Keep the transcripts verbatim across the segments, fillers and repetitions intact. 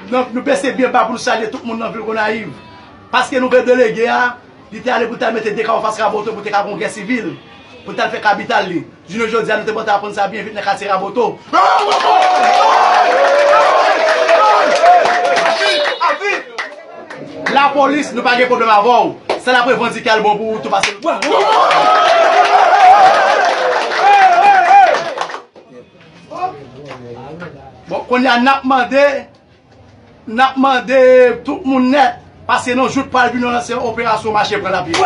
Donk, nou bese byen ba pou nou salye tout moun nan vil Gonayiv. Paske nouvo delege a, li te ale pou l t al mete de ka anfas Raboto pou te ka gon gè sivil, pou l t al fè kapital li. Jounen jodi a, nou te pral aprann sa byen vit nan katye Raboto. Lapolis, nou pa gen pwoblèm avè w. Sa n ap revandike a l bon pou ou tou pase. Bon, kounye a n ap mande, n ap mande tout moun nèt, paske nan jout pral vini nan se operasyon mache pran lapyè.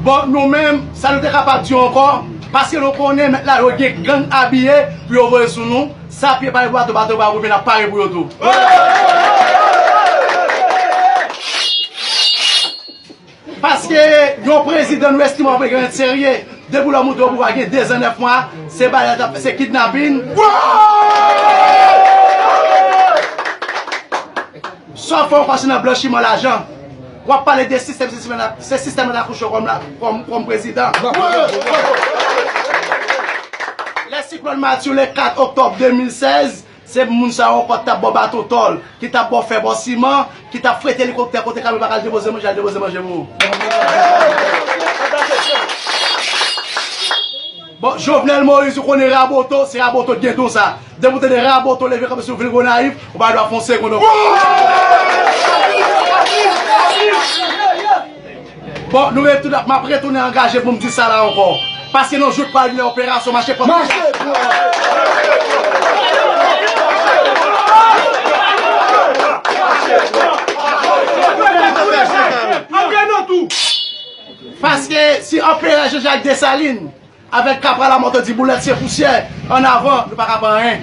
Bon, nou menm, sa nou te kapab di ankò, paske nou konnen mèt la yo gen gang abiye pou yo voye sou nou, sa pye pa yo bato, bato pa yo, n ap pare pou yo tou. Paske yon prezidan nou estime w ap gen serye. Depi w la monte o pouvwa gen dezan nèf mwa, se bagay la t ap fè, se kidnapin. Sa w fè w kòmanse nan blanchiman lajan. W ap pale de sistèm, sistèm la, se sistèm la t ap kouche w kòm la, kòm, kòm prezidan. Lè siklòn Matye le kat oktòb de mil sèz, se moun sa yo ankò t ap ba w bato tòl, ki t ap ba w fè, ba w siman, ki t ap frete elikoptè kote kamyon pa ka al depoze manje, al depoze manje pou ou. Bon, Jovenel Moïse, ou konnen Raboto, se Raboto ki gen do sa. Depi w tande Raboto leve kanpe sou vil Gonayiv, ou pa dwe fè yon segonn ankò. Bon, nou ret tout, m ap retounen angaje pou m di sa la ankò. Paske nan jou k pral vini operasyon mache pran. Mache pran. Paske si anperè Jean Jacques Dessalines avèk Kapral Lamothe di boulèt se pousyè, ann avan, nou pa ka fè anyen.